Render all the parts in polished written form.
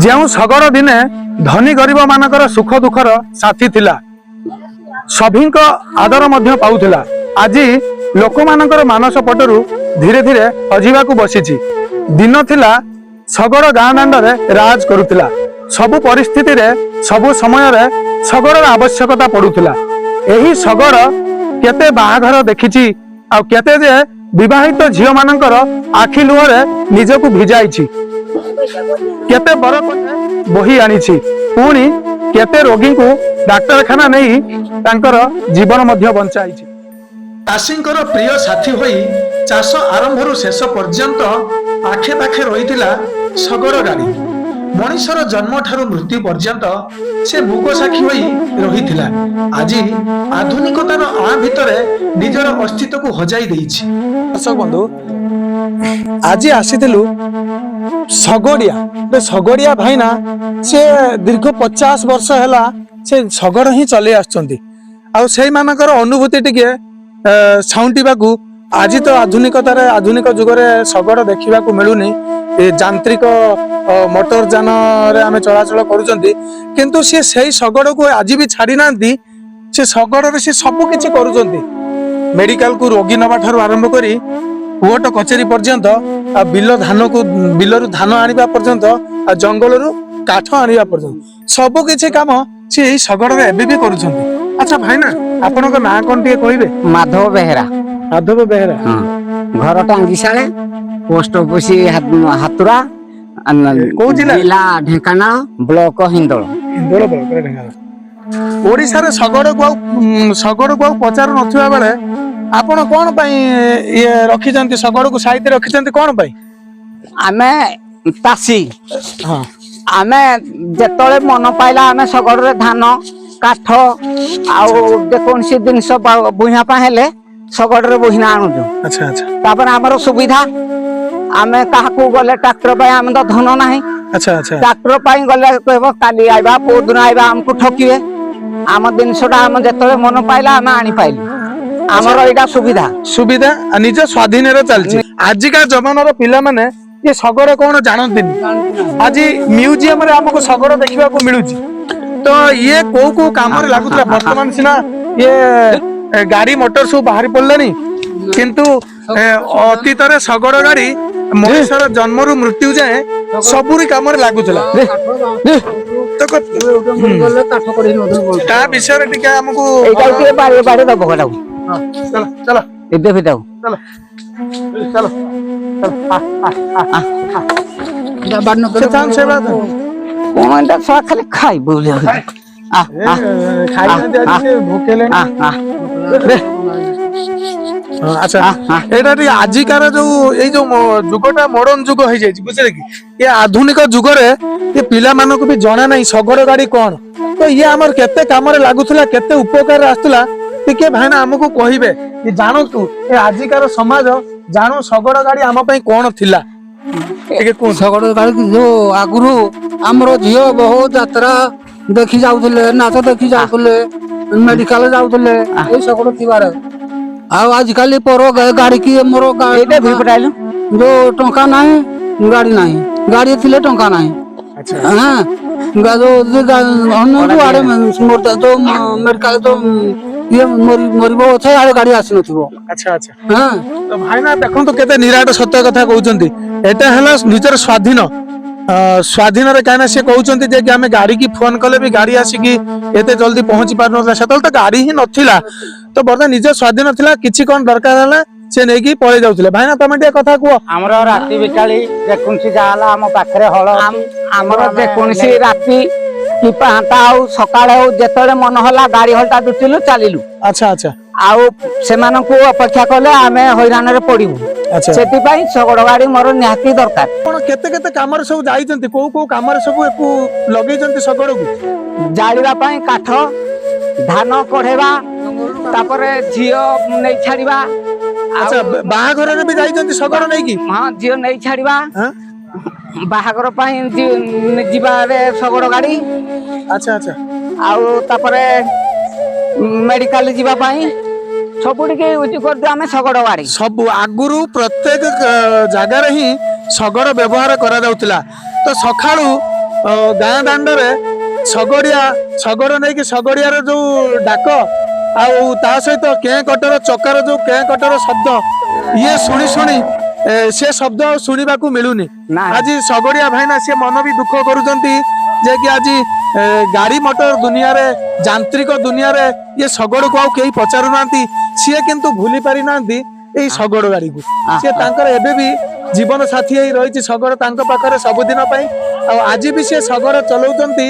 ଯେଉଁ ଶଗଡ଼ ଦିନେ ଧନୀ ଗରିବ ମାନଙ୍କର ସୁଖ ଦୁଃଖର ସାଥୀ ଥିଲା, ସଭିଙ୍କ ଆଦର ମଧ୍ୟ ପାଉଥିଲା, ଆଜି ଲୋକମାନଙ୍କର ମାନସ ପଟରୁ ଧୀରେ ଧୀରେ ହଜିବାକୁ ବସିଛି। ଦିନ ଥିଲା, ଶଗଡ଼ ଗାଁ ଦାଣ୍ଡରେ ରାଜ କରୁଥିଲା। ସବୁ ପରିସ୍ଥିତିରେ, ସବୁ ସମୟରେ ଶଗଡ଼ର ଆବଶ୍ୟକତା ପଡୁଥିଲା। ଏହି ଶଗଡ଼ କେତେ ବାହାଘର ଦେଖିଛି ଆଉ କେତେ ଯେ ବିବାହିତ ଝିଅ ମାନଙ୍କର ଆଖି ଲୁହରେ ନିଜକୁ ଭିଜାଇଛି, କେତେ ବର ବୋହି ଆଣିଛି, ପୁଣି କେତେ ରୋଗୀଙ୍କୁ ଡାକ୍ତରଖାନା ନେଇ ତାଙ୍କର ଜୀବନ ମଧ୍ୟ ବଞ୍ଚାଇଛି। ଚାଷୀଙ୍କର ପ୍ରିୟ ସାଥୀ ହୋଇ ଚାଷ ଆରମ୍ଭରୁ ଶେଷ ପର୍ଯ୍ୟନ୍ତ ପାଖେ ପାଖେ ରହିଥିଲା ଶଗଡ଼ ଗାଡ଼ି। ମଣିଷର ଜନ୍ମ ଠାରୁ ମୃତ୍ୟୁ ପର୍ଯ୍ୟନ୍ତ ସେ ମୂକ ସାକ୍ଷୀ ହୋଇ ରହିଥିଲା। ଆଜି ଆଧୁନିକତାର ଆଁ ଭିତରେ ନିଜର ଅସ୍ତିତ୍ୱକୁ ହଜାଇ ଦେଇଛି। ଦର୍ଶକ ବନ୍ଧୁ, ଆଜି ଆସିଥିଲୁ ଶଗଡ଼ିଆ। ଗୋଟେ ଶଗଡ଼ିଆ ଭାଇନା, ସେ ଦୀର୍ଘ 50 ବର୍ଷ ହେଲା ସେ ଶଗଡ଼ ହିଁ ଚଲେଇ ଆସୁଛନ୍ତି। ଆଉ ସେଇମାନଙ୍କର ଅନୁଭୂତି ଟିକେ ସାଉଁଟିବାକୁ। ଆଜି ତ ଆଧୁନିକତାରେ, ଆଧୁନିକ ଯୁଗରେ ଶଗଡ଼ ଦେଖିବାକୁ ମିଳୁନି। ଏ ଯାନ୍ତ୍ରିକ ମୋଟର ଯାନରେ ଆମେ ଚଳାଚଳ କରୁଛନ୍ତି, କିନ୍ତୁ ସିଏ ସେଇ ଶଗଡ଼କୁ ଆଜି ବି ଛାଡି ନାହାନ୍ତି। ସେ ଶଗଡ଼ରେ ସେ ସବୁ କିଛି କରୁଛନ୍ତି। ମେଡିକାଲକୁ ରୋଗୀ ନବା ଠାରୁ ଆରମ୍ଭ କରି କୋର୍ଟ କଚେରୀ ପର୍ଯ୍ୟନ୍ତ, ଆଉ ବିଲ ଧାନକୁ ବିଲରୁ ଧାନ ଆଣିବା ପର୍ଯ୍ୟନ୍ତ, ଆଉ ଜଙ୍ଗଲରୁ କାଠ ଆଣିବା ପର୍ଯ୍ୟନ୍ତ, ସବୁ କିଛି କାମ ସେ ଏଇ ଶଗଡ଼ରେ ଏବେ ବି କରୁଛନ୍ତି। ଆଚ୍ଛା ଭାଇନା, ଆପଣଙ୍କ ନାଁ କଣ ଟିକେ କହିବେ? ମାଧବ ବେହେରା। ମାଧବ ବେହେରା। ହଁ, ଘର ଟାଙ୍ଗିଶାଳେ, ପୋଷ୍ଟ ଅଫିସ ହାତୁରା। କୋଉ ଜିଲ୍ଲା? ଜିଲ୍ଲା ଢେଙ୍କାନାଳ, ବ୍ଲକ ହିନ୍ଦୋଳ। ହିନ୍ଦୋଳ ବ୍ଲକରେ, ଢେଙ୍କାନାଳ। ଓଡିଶାରେ ଶଗଡ଼କୁ ଆଉ ପଚାରୁ ନଥିବା ବେଳେ ଆପଣ କଣ ପାଇଁ ଇଏ ରଖିଛନ୍ତି, ଶଗଡ଼କୁ ସାଇତି ରଖିଛନ୍ତି କଣ ପାଇଁ? ଆମେ ଚାଷୀ। ଆମେ ଯେତେବେଳେ ମନ ପାଇଲା, ଆମେ ଶଗଡ଼ରେ ଧାନ, କାଠ ଆଉ ଯେକୌଣସି ଜିନିଷ ବୁହିବା ପାଇଁ ହେଲେ ଶଗଡ଼ରେ ବୋହିନା ଆଣୁଛୁ। ଆଚ୍ଛା ଆଚ୍ଛା ତାପରେ ଆମର ସୁବିଧା, ଆମେ କାହାକୁ ଗଲେ ଟ୍ରାକ୍ଟର ପାଇଁ, ଆମେ ତ ଧନ ନାହିଁ। ଆଚ୍ଛା ଆଚ୍ଛା ଟ୍ରାକ୍ଟର ପାଇଁ ଗଲେ କହିବ କାଲି ଆଇବା, କୋଉ ଦିନ ଆଇବା, ଆମକୁ ଠକିବେ। ଆମ ଜିନିଷଟା ଆମେ ଯେତେବେଳେ ମନ ପାଇଲା, ଆମେ ଆଣିପାଇଲୁ। ଆମର ଏଇଟା ସୁବିଧା। ସୁବିଧା ଆଉ ନିଜ ସ୍ୱାଧୀନରେ ଚାଲିଛି। ଆଜିକା ଜମାନାର ପିଲାମାନେ ଏ ଶଗଡ଼ କଣ ଜାଣନ୍ତିନି। ଆଜି ମ୍ୟୁଜିୟମରେ ଆମକୁ ଶଗଡ଼ ଦେଖିବାକୁ ମିଳୁଛି। ତ ଇଏ କୋଉ କୋଉ କାମରେ ଲାଗୁଥିଲା? ବର୍ତ୍ତମାନ ସିନା ଇଏ ଗାଡି ମଟର ସବୁ ବାହାରି ପଡିଲାଣି, କିନ୍ତୁ ଅତୀତରେ ଶଗଡ଼ ଗାଡି ମଣିଷର ଜନ୍ମରୁ ମୃତ୍ୟୁ ଯାଏ ସବୁରି କାମରେ ଲାଗୁଥିଲା। ତ ତା ବିଷୟରେ ଟିକେ ଆମକୁ ଏଇଟାକୁ ଟିକେ ବାଡି ବାଡି ଦବ ଏଟାକୁ। ଚାଲ ଚାଲ। ଏବେ ବି ତାକୁ। ଚାଲ ଚାଲ ଚାଲ, ଆ, ଆ, ଆ, ଆ। ସେ ଥାନ୍ତୁ, ସେ ବାଦ। କଣ ଏଇଟା ଶଳା ଖାଲି ଖାଇବୁ ବୋଲି। ଆ ଆ। ଖାଇନାହାନ୍ତି ଆଜି, ସେ ଭୋକେଇଲେଣି। ଆ ଆ ରେ। ହଁ, ଆଚ୍ଛା। ଆ, ଆ। ଏଇଟା ଟିକେ ଆଜିକାର ଯୋଉ ଏଇ ଯୋଉ ଯୁଗଟା ମଡର୍ନ ଯୁଗ ହେଇଯାଇଛି, ବୁଝିଲେ କି? ଏ ଆଧୁନିକ ଯୁଗରେ ଏ ପିଲାମାନଙ୍କୁ ବି ଜଣା ନାହିଁ ଶଗଡ଼ ଗାଡି କଣ। ତ ଇଏ ଆମର କେତେ କାମରେ ଲାଗୁଥିଲା, କେତେ ଉପକାରରେ ଆସୁଥିଲା, ଟିକେ ଭାଇନା ଆମକୁ କହିବେ କି ଜାଣନ୍ତୁ, ଏ ଆଜିକାର ସମାଜ ଜାଣୁ ଶଗଡ଼ ଗାଡି ଆମ ପାଇଁ କଣ ଥିଲା, ଟିକେ କୁହନ୍ତୁ। ଶଗଡ଼ ଗାଡ଼ି ଯୋଉ ଆଗରୁ ଆମର ଝିଅ ବୋହୂ ଯାତ୍ରା ଦେଖି ଯାଉଥିଲେ, ନାଚ ଦେଖି ଯାଉଥିଲେ, ମେଡିକାଲ ଯାଉଥିଲେ ଏଇ ଶଗଡ଼ ଥିବାରେ। ଆଉ ଆଜିକାଲି ପର ଗାଡି କି ମୋର ଏଇଟା ଭି ପଟାଇଲୁ। ଯୋଉ ଟଙ୍କା ନାହିଁ, ଗାଡି ନାହିଁ, ଗାଡି ଥିଲେ ଟଙ୍କା ନାହିଁ। ହଁ, ଯୋଉ ଅନ୍ୟ ଆଡେ ଯୋଉ ମେଡିକାଲ ଯୋଉ ଇଏ ମରିବ ଅଛେ, ଆଡେ ଗାଡି ଆସିନଥିବ। ଆଚ୍ଛା ଆଚ୍ଛା ହଁ। ତ ଭାଇନା ଦେଖନ୍ତୁ, କେତେ ନିରାଟ ସତ୍ୟ କଥା କହୁଛନ୍ତି। ଏଟା ହେଲା ନିଜର ସ୍ୱାଧୀନ, ସ୍ୱାଧୀନରେ କାହିଁକିନା ସେ କହୁଛନ୍ତି ଯେ କି ଆମେ ଗାଡି କି ଫୋନ କଲେ ବି ଗାଡି ଆସିକି ଏତେ ଜଲ୍ଦି ପହଞ୍ଚି ପାରୁନଥିଲା। ସେତେବେଳେ ତ ଗାଡି ହିଁ ନଥିଲା। ତ ବର୍ତ୍ତମାନ ନିଜ ସ୍ୱାଧୀନ ଥିଲା, କିଛି କଣ ଦରକାର ହେଲା ସେ ନେଇକି ପଳେଇ ଯାଉଥିଲେ। ଭାଇନା, ତମେ ଟିକେ କଥା କୁହ। ଆମର ରାତି ବିକାଳି ଯେକୌଣସି ଯାହା ହେଲା, ଆମ ପାଖରେ ହଳ ଅଛି। ଆମର ଯେକୌଣସି ରାତି କି ପାହାନ୍ତା ହଉ, ସକାଳେ ହଉ, ଯେତେବେଳେ ମନ ହେଲା ଗାଡି ହଳଟା ଜୁଟିଲୁ, ଚାଲିଲୁ। ଆଚ୍ଛା ଆଚ୍ଛା ଆଉ ସେମାନଙ୍କୁ ଅପେକ୍ଷା କଲେ ଆମେ ହଇରାଣରେ ପଡିବୁ। ସେଥିପାଇଁ ଶଗଡ଼ ଗାଡି ମୋର ନିହାତି ଦରକାର। ଆପଣ କେତେ କେତେ କାମରେ ସବୁ ଯାଇଛନ୍ତି? କୋଉ କୋଉ କାମରେ ସବୁ ଏକୁ ଲଗେଇଛନ୍ତି ଶଗଡ଼କୁ? ଜାଳିବା ପାଇଁ କାଠ, ଧାନ କଢେଇବା, ତାପରେ ଝିଅ ନେଇ ଛାଡିବା। ଆଚ୍ଛା, ବାହାଘରରେ ବି ଯାଇଛନ୍ତି ଶଗଡ଼ ନେଇକି? ହଁ, ଝିଅ ନେଇ ଛାଡିବା। ବାହାଘର ପାଇଁ ଯିବାରେ ଶଗଡ଼ ଗାଡି। ଆଚ୍ଛା ଆଚ୍ଛା ଆଉ ତାପରେ ମେଡିକାଲ ଯିବା ପାଇଁ ସବୁ ଟିକେ ୟୁଜ କରୁଛୁ ଆମେ ଶଗଡ଼ ଗାଡି। ସବୁ ଆଗରୁ ପ୍ରତ୍ୟେକ ଜାଗାରେ ହିଁ ଶଗଡ଼ ବ୍ୟବହାର କରାଯାଉଥିଲା। ତ ସକାଳୁ ଗାଁ ଦାଣ୍ଡରେ ଶଗଡିଆ ଶଗଡ ନେଇକି ଶଗଡିଆର ଯୋଉ ଡାକ, ଆଉ ତା ସହିତ କେଁ କଟର ଚକାର ଯୋଉ କେଁ କଟର ଶବ୍ଦ, ଇଏ ଶୁଣି ଶୁଣି ସେ ଶବ୍ଦ ଆଉ ଶୁଣିବାକୁ ମିଳୁନି। ନା। ଆଜି ଶଗଡିଆ ଭାଇନା ସେ ମନ ବି ଦୁଃଖ କରୁଛନ୍ତି ଯେ କି ଆଜି ଗାଡି ମଟର ଦୁନିଆରେ, ଯାନ୍ତ୍ରିକ ଦୁନିଆରେ ଇଏ ଶଗଡକୁ ଆଉ କେହି ପଚାରୁନାହାନ୍ତି। ସିଏ କିନ୍ତୁ ଭୁଲି ପାରିନାହାନ୍ତି ଏଇ ଶଗଡ ଗାଡିକୁ। ସିଏ ତାଙ୍କର ଏବେ ବି ଜୀବନ ସାଥୀ ହେଇ ରହିଛି ଶଗଡ ତାଙ୍କ ପାଖରେ ସବୁଦିନ ପାଇଁ। ଆଉ ଆଜି ବି ସିଏ ଶଗଡ ଚଲାଉଛନ୍ତି।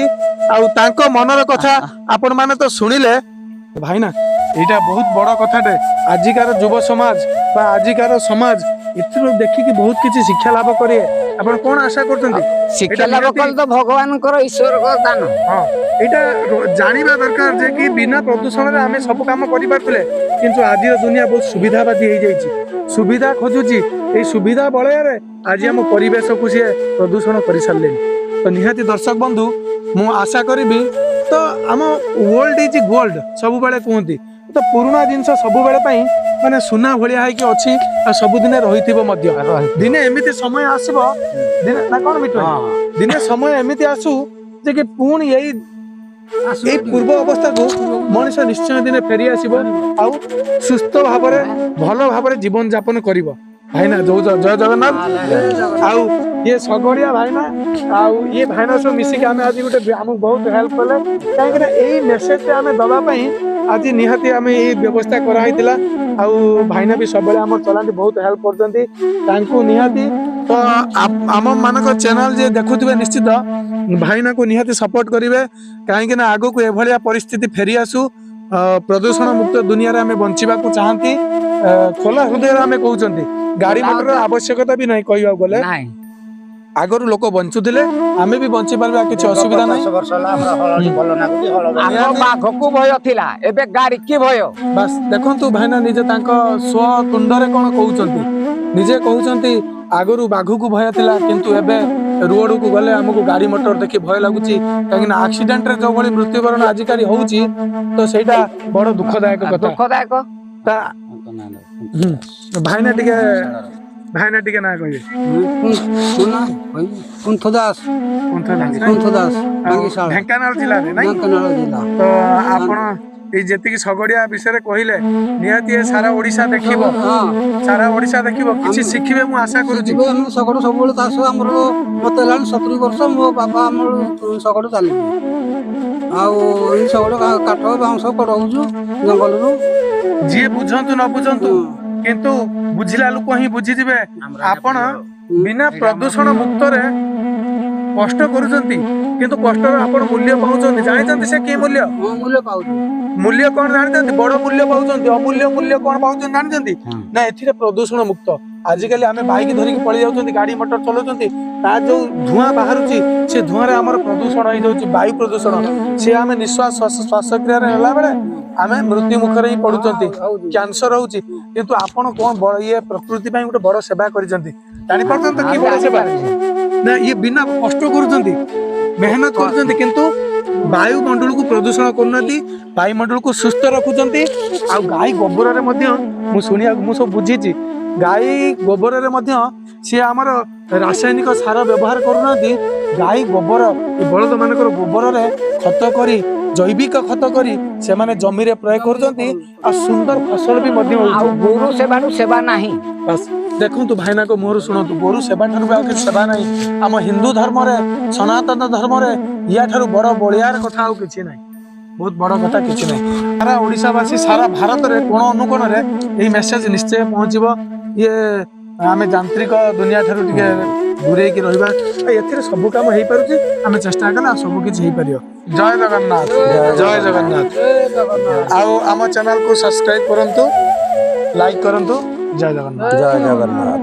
ଆଉ ତାଙ୍କ ମନର କଥା ଆପଣ ମାନେ ତ ଶୁଣିଲେ। ଭାଇନା, ଏଇଟା ବହୁତ ବଡ କଥାଟେ। ଆଜିକାର ଯୁବ ସମାଜ ବା ଆଜିକାର ସମାଜ ଏଥିରୁ ଦେଖିକି ବହୁତ କିଛି ଶିକ୍ଷା ଲାଭ କରିବେ। ଆପଣ କଣ ଆଶା କରୁଛନ୍ତି? ଶିକ୍ଷା ଏଇଟା ଲାଭ ନିହାତି- କଲେ ତ ଭଗବାନଙ୍କର, ଈଶ୍ୱରଙ୍କର ଦାନ। ହଁ, ଏଇଟା ଜାଣିବା ଦରକାର ଯେ କି ବିନା ପ୍ରଦୂଷଣରେ ଆମେ ସବୁ କାମ କରିପାରୁଥିଲେ। କିନ୍ତୁ ଆଜିର ଦୁନିଆ ବହୁତ ସୁବିଧାବାଦୀ ହେଇଯାଇଛି, ସୁବିଧା ଖୋଜୁଛି। ଏଇ ସୁବିଧା ବଳୟରେ ଆଜି ଆମ ପରିବେଶକୁ ସିଏ ପ୍ରଦୂଷଣ କରିସାରିଲେଣି। ତ ନିହାତି ଦର୍ଶକ ବନ୍ଧୁ, ମୁଁ ଆଶା କରିବି ତ ଆମ ଓଲ୍ଡ is gold ସବୁବେଳେ କୁହନ୍ତି ତ, ପୁରୁଣା ଜିନିଷ ସବୁବେଳେ ପାଇଁ ମାନେ ସୁନା ଭଳିଆ ହେଇକି ଅଛି ଆଉ ସବୁଦିନେ ରହିଥିବ ମଧ୍ୟ। ଦିନେ ଏମିତି ସମୟ ଆସିବ, ଦିନେ ନା କଣ ମିଠୁ ଭାଇ? ଦିନେ ସମୟ ଏମିତି ଆସୁ ଯେ କି ପୁଣି ଏଇ ପୂର୍ବ ଅବସ୍ଥାକୁ ମଣିଷ ନିଶ୍ଚୟ ଦିନେ ଫେରି ଆସିବ ଆଉ ସୁସ୍ଥ ଭାବରେ, ଭଲ ଭାବରେ ଜୀବନ ଯାପନ କରିବ। ଭାଇନା, ଯୋଉ ଜୟ ଜଗନ୍ନାଥ। ଆଉ ଇଏ ଶଗଡ଼ିଆ ଭାଇନା ଆଉ ଇଏ ଭାଇନା ସବୁ ମିଶିକି ଆମେ ଆଜି ଗୋଟେ ଆମକୁ ବହୁତ ହେଲ୍ପ କଲେ, କାହିଁକି ନା ଏଇ ମେସେଜଟା ଆମେ ଦବା ପାଇଁ ଆଜି ନିହାତି ଆମେ ଏଇ ବ୍ୟବସ୍ଥା କରାହେଇଥିଲା। ଆଉ ଭାଇନା ବି ସବୁବେଳେ ଆମର ଚଲାନ୍ତି, ବହୁତ ହେଲ୍ପ କରୁଛନ୍ତି ତାଙ୍କୁ ନିହାତି। ତ ଆମ ମାନଙ୍କ ଚ୍ୟାନେଲ ଯିଏ ଦେଖୁଥିବେ, ନିଶ୍ଚିତ ଭାଇନାକୁ ନିହାତି ସପୋର୍ଟ କରିବେ, କାହିଁକି ନା ଆଗକୁ ଏଭଳିଆ ପରିସ୍ଥିତି ଫେରି ଆସୁ। ପ୍ରଦୂଷଣ ମୁକ୍ତ ଦୁନିଆରେ ଆମେ ବଞ୍ଚିବାକୁ ଚାହାନ୍ତି। ଖୋଲା ହୃଦୟରେ ଆମେ କହୁଛନ୍ତି, ଗାଡି ମଟରର ଆବଶ୍ୟକତା ବି ନାହିଁ କହିବାକୁ ଗଲେ। ନାଇଁ। ଆଗରୁ ଲୋକ ବଞ୍ଚୁଥିଲେ, ଆମେ ବି ବଞ୍ଚି ପାରିବା, କିଛି ଅସୁବିଧା ନାହିଁ। 10 ବର୍ଷ ହେଲା ଆମର ହଳ ଭଲ ନାଗୁଛି ହଳ। ଆଗ ବାଘକୁ ଭୟ ଥିଲା, ଏବେ ଗାଡି କି ଭୟ। ବାସ୍, ଦେଖନ୍ତୁ ଭାଇନା ନିଜେ ତାଙ୍କ ସ୍ୱ ତୁଣ୍ଡରେ କଣ କହୁଛନ୍ତି। ନିଜେ କହୁଛନ୍ତି ଆଗରୁ ବାଘକୁ ଭୟ ଥିଲା, କିନ୍ତୁ ଏବେ ରୋଡକୁ ଗଲେ ଆମକୁ ଗାଡି ମଟର ଦେଖି ଭୟ ଲାଗୁଛି, କାହିଁକି ନା ଆକ୍ସିଡେଣ୍ଟରେ ଯୋଉ ଭଳି ମୃତ୍ୟୁବରଣ ଆଜିକାଲି ହଉଛି, ତ ସେଇଟା ବଡ ଦୁଃଖଦାୟକ କଥା। ଦୁଃଖଦାୟକ। ତା ଭାଇନା ଟିକେ ନା କହିବେ। କୁନ୍ଥ ଦାସ। କୁନ୍ଥ ଦାସ। କୁନ୍ଥ ଦାସ। ଆଉ ବାଙ୍ଗିଶାଳ। ଢେଙ୍କାନାଳ ଜିଲ୍ଲାରେ ନାଇଁ? ଢେଙ୍କାନାଳ ଜିଲ୍ଲା। ତ ଆପଣ ଏଇ ଯେତିକି ଶଗଡିଆ ବିଷୟରେ କହିଲେ, ନିହାତି ଏ ସାରା ଓଡିଶା ଦେଖିବ। ସାରା ଓଡିଶା ଦେଖିବ, କିଛି ଶିଖିବେ ମୁଁ ଆଶା କରୁଛି। ଯିବେ। ଆମେ ଶଗଡ଼ ସବୁବେଳେ ଚାଷ ଆମର। ମତେ ହେଲାଣି 70 ବର୍ଷ। ମୋ ବାପା ଆମର ଶଗଡ଼ ଚାଲିଛି। ଆଉ ଏଇ ଶଗଡ଼ କାଠ ବାଉଁଶ କଢଉଛୁ ଜଙ୍ଗଲରୁ। ଯିଏ ବୁଝନ୍ତୁ ନ ବୁଝନ୍ତୁ, କିନ୍ତୁ ବୁଝିଲା ଲୋକ ହିଁ ବୁଝିଯିବେ। ଆପଣ ବିନା ପ୍ରଦୂଷଣ ମୁକ୍ତରେ କଷ୍ଟ କରୁଛନ୍ତି, କିନ୍ତୁ କଷ୍ଟର ଆପଣ ମୂଲ୍ୟ ପାଉଛନ୍ତି। ଜାଣିଛନ୍ତି ସେ କି ମୂଲ୍ୟ? ହଁ, ମୂଲ୍ୟ ପାଉଛୁ। ମୂଲ୍ୟ କଣ ଜାଣିଛନ୍ତି? ବଡ ମୂଲ୍ୟ ପାଉଛନ୍ତି। ଅମୂଲ୍ୟ ମୂଲ୍ୟ କଣ ପାଉଛନ୍ତି ଜାଣିଛନ୍ତି ନା? ଏଥିରେ ପ୍ରଦୂଷଣ ମୁକ୍ତ। ଆଜିକାଲି ଆମେ ବାଇକ ଧରିକି ପଳେଇ ଯାଉଛନ୍ତି, ଗାଡି ମଟର ଚଲାଉଛନ୍ତି, ତା ଯୋଉ ଧୂଆଁ ବାହାରୁଛି, ସେ ଧୂଆଁରେ ଆମର ପ୍ରଦୂଷଣ ହେଇଯାଉଛି, ବାୟୁ ପ୍ରଦୂଷଣ। ସେ ଆମେ ନିଶ୍ୱାସ ଶ୍ୱାସକ୍ରିୟାରେ ନେଲା ବେଳେ ଆମେ ମୃତ୍ୟୁ ମୁଖରେ ହିଁ ପଡୁଛନ୍ତି, କ୍ୟାନ୍ସର ହଉଛି। କିନ୍ତୁ ଆପଣ କଣ ବଡ ଇଏ ପ୍ରକୃତି ପାଇଁ ଗୋଟେ ବଡ ସେବା କରିଛନ୍ତି। ଜାଣିପାରୁଛନ୍ତି ତ କି ବଡ ସେବା ନା? ଇଏ ବିନା କଷ୍ଟ କରୁଛନ୍ତି, ମେହନତ କରୁଛନ୍ତି, କିନ୍ତୁ ବାୟୁମଣ୍ଡଳକୁ ପ୍ରଦୂଷଣ କରୁନାହାନ୍ତି, ବାୟୁମଣ୍ଡଳକୁ ସୁସ୍ଥ ରଖୁଛନ୍ତି। ଆଉ ଗାଈ ଗୋବରରେ ମଧ୍ୟ, ମୁଁ ଶୁଣିବାକୁ, ମୁଁ ସବୁ ବୁଝିଛି, ଗାଈ ଗୋବରରେ ମଧ୍ୟ ସିଏ ଆମର ରାସାୟନିକ ସାର ବ୍ୟବହାର କରୁନାହାନ୍ତି। ଗାଈ ଗୋବର, ଏ ବଳଦ ମାନଙ୍କର ଗୋବରରେ ଖତ କରି, ଜୈବିକ ଖତ କରି ସେମାନେ ଜମିରେ ପ୍ରୟୋଗ କରୁଛନ୍ତି ଆଉ ସୁନ୍ଦର ଫସଲ ବି ମଧ୍ୟ ଆଉ ହଉଛି। ଗୋରୁ ସେବାରୁ ସେବା ନାହିଁ। ବାସ୍, ଦେଖନ୍ତୁ, ଭାଇନାଙ୍କ ମୁହଁରୁ ଶୁଣନ୍ତୁ, ଗୋରୁ ସେବା ଠାରୁ ବି ଆଉ କିଛି ସେବା ନାହିଁ। ଆମ ହିନ୍ଦୁ ଧର୍ମରେ, ସନାତନ ଧର୍ମରେ ୟା ଠାରୁ ବଡ ବଳିଆର କଥା ଆଉ କିଛି ନାହିଁ, ବହୁତ ବଡ କଥା କିଛି ନାହିଁ। ସାରା ଓଡ଼ିଶାବାସୀ, ସାରା ଭାରତରେ କୋଣ ଅନୁକୋଣରେ ଏଇ ମେସେଜ ନିଶ୍ଚୟ ପହଞ୍ଚିବ। ଇଏ ଆମେ ଯାନ୍ତ୍ରିକ ଦୁନିଆ ଠାରୁ ଟିକେ ଦୂରେଇକି ରହିବା। ଆଉ ଏଥିରେ ସବୁ କାମ ହେଇପାରୁଛି। ଆମେ ଚେଷ୍ଟା କଲେ ଆଉ ସବୁ କିଛି ହେଇପାରିବ। ଜୟ ଜଗନ୍ନାଥ, ଜୟ ଜଗନ୍ନାଥ। ଆଉ ଆମ ଚ୍ୟାନେଲକୁ ସବସ୍କ୍ରାଇବ କରନ୍ତୁ, ଲାଇକ୍ କରନ୍ତୁ। ଜୟ ଜଗନ୍ନାଥ। ଜୟ ଜଗନ୍ନାଥ।